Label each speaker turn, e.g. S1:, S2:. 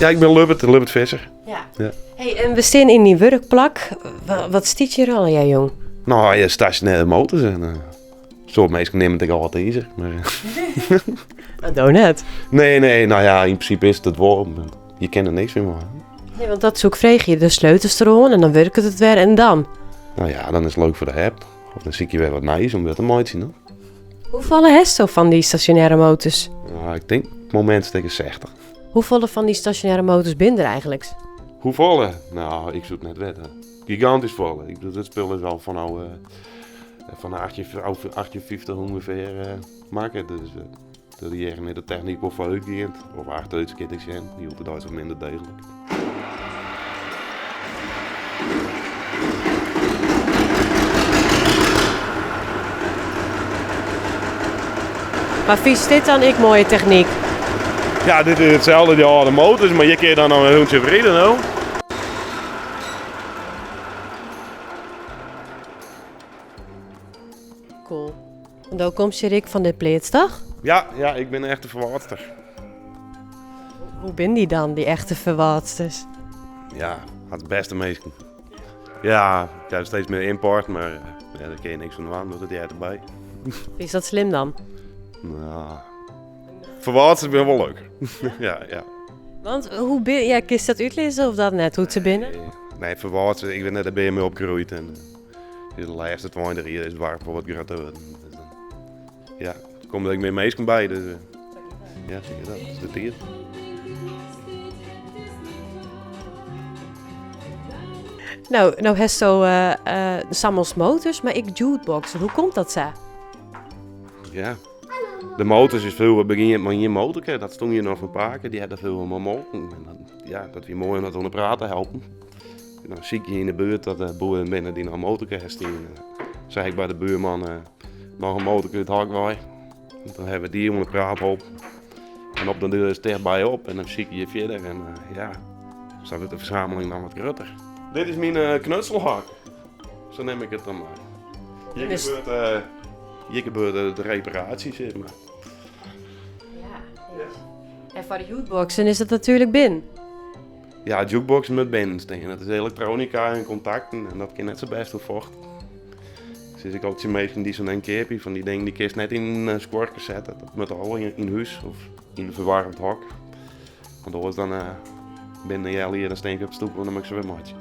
S1: Ja, ik bin Lubbert, Lubbert Visser.
S2: Ja.
S1: Ja.
S2: Hey, en we stean yn dyn wurkplak. Wat stiet hjir allegear, jong?
S1: No, ja, stasjonêre motors en soad minsken neame it ek âld izer. Mar,
S2: Dat do net.
S1: Nee, nee, no ja, yn prinsipe is it it wol. Mar je kinne der niks mear mei.
S2: Nee, want dat soe ik freegje. De sleutels deroan en dan wurket it wer en dan?
S1: No ja, dan is it leuk foar de app. Of dan sykje je wer wat nijs om wer te meitsjen. No.
S2: Hoefolle hasto fan dy stasjonêre motors?
S1: Nou, ik tink op it momint stikke 60.
S2: Hoefolle fan dy stasjonêre motors binne der eigentlik?
S1: Hoefolle? Nou, ik soe it net witte. Gigantysk folle. Ik bedoel, dit spul is al fanôf uh, fan 1850 ûngefear uh, makke. Dus uh, de jierren is de technyk wol foarútgeand. Of achterút, kin ik sjen. Hieltyd wat minder deeglik.
S2: Mar fynst dit dan ek moaie technyk?
S1: Ja, dit is itselde, dy âlde motors, mar hjir kinne je dan noch in rûntsje op ride no.
S2: Cool. En do komst hjir ek fan dit pleats, toch?
S1: Ja, ja, ik bin in echte Ferwâldster.
S2: Hoe binne dy dan, dy echte Ferwâldsters?
S1: Ja, it bêste minsken. Ja, ik ha steeds mear ymport, mar ja, dêr kin je niks oan dwaan, dat heart derby.
S2: Is dat slim dan?
S1: Nou, Ferwâldsters binne wol leuk. Ja, ja.
S2: Want hoe bin, ja, kinst dat útlizze of dat net, hoe't se binne?
S1: Nee, nee, Ferwâldsters, ik wit net, dêr binne je mei opgroeid en de lêste 20 jier is it doarp wol wat grutter wurden. Dus dan, ja, der komme der ek mear minsken by, dus ja, zie je dat, dat is de tiid.
S2: No, no hasto uh, uh, sammelst motors, mar ek jukeboxen. Hoe komt dat sa?
S1: Ja, de motors is froeger begjint mei ien motorke. Dat stong hjir noch fan pake, dy hat der froeger mei molken. En dat, ja, dat wie moai om dat oan de praat te helpen. En dan sykje je yn de buert dat der boeren binne dy't noch in motorke ha stean. Sei ik by de buurman uh, noch in motorke út hok wei. En dan hawwe we dy oan de praat holpen. En op den duer is it tichtby op en dan sykje je fierder en uh, ja, sa wurdt de fersameling dan wat grutter. Dit is myn uh, knutselhok. Sa neam ik it dan mar. Hjir gebeurt, uh, hjir gebeurt de reparatie, zeg maar.
S2: Ja. En foar de jukeboxen is dat natuerlik binnen.
S1: Ja, jukebox moat binnen stean. Dat is elektronika en kontakten en dat kin net sa bêst oer focht. Sis ik altyd tsjin minsken dy't sa'n ding keapje, fan dy dingen dy kinst net yn in skuorke sette. Dat moat al yn hús of yn in ferwaarmd hok. Want oars dan uh, binnen in healjier dan stean ik op de stoepe en dan moat ik se wer meitsje.